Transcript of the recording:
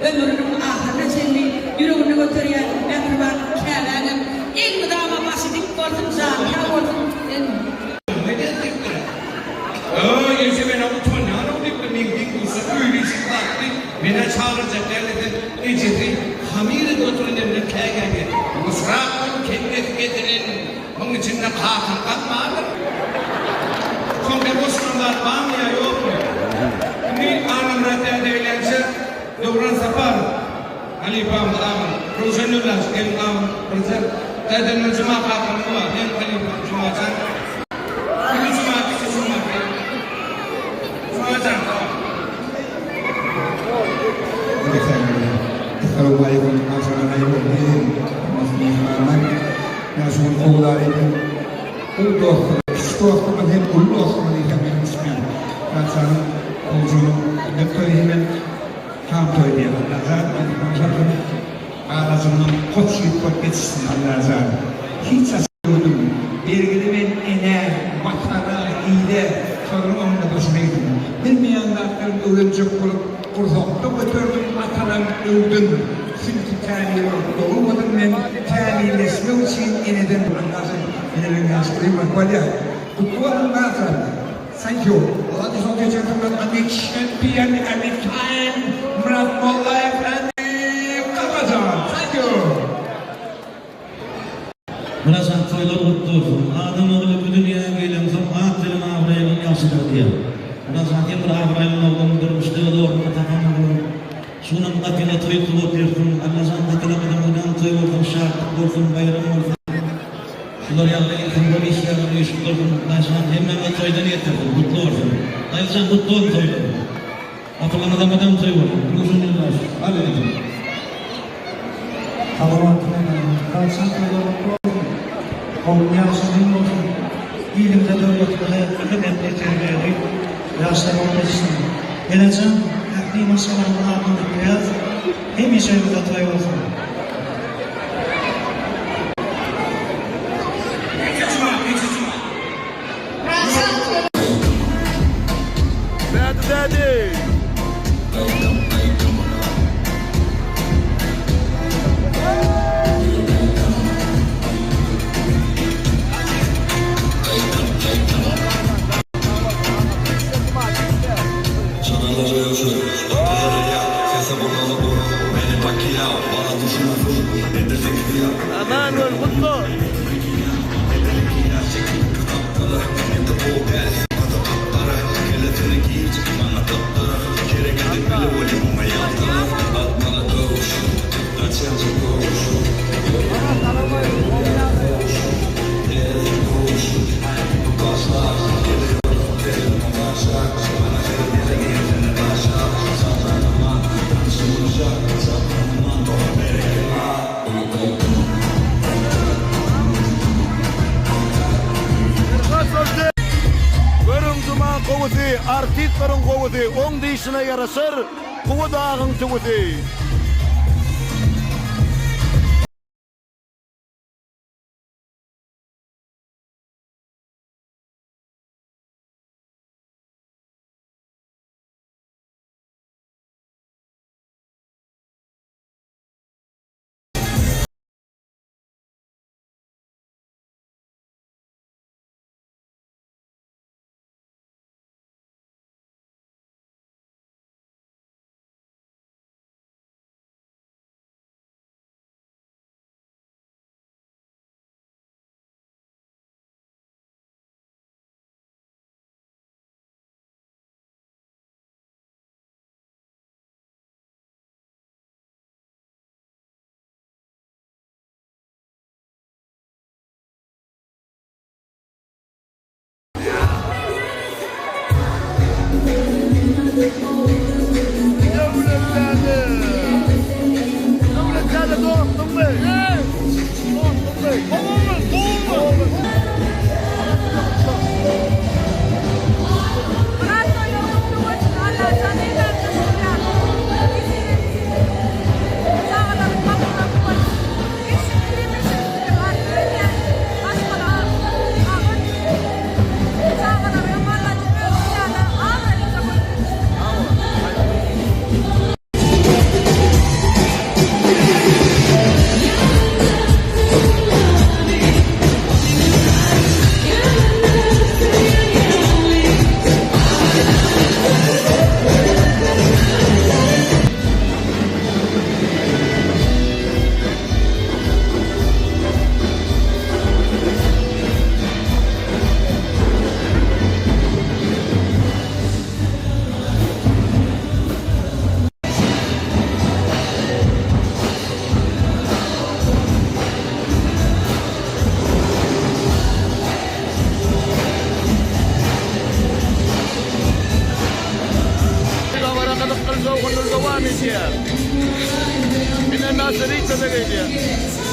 Ömrüniň ahyryna çenli ýüreginde göterýän mähriban käbäňem elmydama başy dik bolsun, jany sag bolsun. Neden diýipdir. Öý, eje men-ä utanýanam diýipdir, meň deň-duşum öýli-işikli zatly, men-ä çagyrjak däl diýse, ejesi hamyr edip oturan ýerinden käýýän ýeri, Ýuwaşrak bol, kellesi kesilen, muň içinde kakyrgam bardyr. Soň sen goşulan zat barmy ýa ýokmy? Indi Annamyrat däde gelýänçä Döwran Saparow halypamyz agam, Röwşen Ýoldaş gelin agam birje dädemden Juma kakamyz bar, hem halypam Jumajan. Uly Juma kiçi Juma gelin. Jumajan salam. Essalawmaleýkum agşamyňyz haýyr bolsun hormatly myhmanlar. Ýaşuly Ogularynyň uly dostumyz, kiçi dostumyz hem uly dostumyz diýsem ýalňyşmaýan. Patyşanyň Ogujanyň sünnet toýy hemem tam toýy diýen. Allajan Oguzhan galajyndan goç ýigit bolup ýetişsin Allajan. Hiç haçan öwdüm. Bergili men enä, Watana, ile, şolaryň öňünde başym egdim. Bilmeýän zatlarymy öwrenjek bolup, gursakda göterdim, atalam öwdüm. Çünki kämil bolup dogulmadym men, kämilleşmek üçin eneden Allajan eneleriň ýaşy uzyn bolýar. Gutly bolsun Gasan. Thank you. Ladies and gentlemen, and the champion and the time Murat Mollayev and the Kakajan. Thank you. Myratjan toýlar gutly bolsun. Adam ogly bu dünýä gelensoň at bilen abraýynyň ýagşydyr diýýär. Myratjan sen bir abraýly oglan durmuşda öz ornuňy tapan oglan. Şu günem gatyla toý kylyp otyrsyň. Allajan gatyla gyzyňyzdan toý bolsun şatlyk bolsun baýram bolsun. Şular ýaly sungat işgärleri üýşüp dursun Hudaýjan hemmäňizi toýdan ýetirsin gutly bolsun. Daýyjan gutly bolsun toýlar. Gatylaňyza mydam toý bolsun. Röwşen ýoldaş al eliňi. Salawat Patyşa toýlar gutly bolsun. Ogluň ýagşy gün bolsun. Ilimize döwletimize edepli terbiýeli ýaşlar bolup ýetişsin. Enejan ähli maşgalamyzyň adyndan gutlaýas. Hemişe öýüňizde toý bolsun. Bädi dädi. Aman bol Gutly. Görüň Jumaň gowusy, artistleriň gowusy, oň dişine ýaraşar Guwa dagyň tüwüsi. Döwlet däde. Döwlet däde dostummy? Dostummy? Gowumy? Gowumy? Myrat toýlar gutly bolsun Allajan hemmämize şol ýaly nesip etsin. Çagalaryň bagtyna guwanç. Eşitdi hemişe üstüne arzuw edýän maşgala agyr çagalaryňam Allajan özi ýaly abraýlyja bolup ýetişdirsin. Žritsada geýilýär.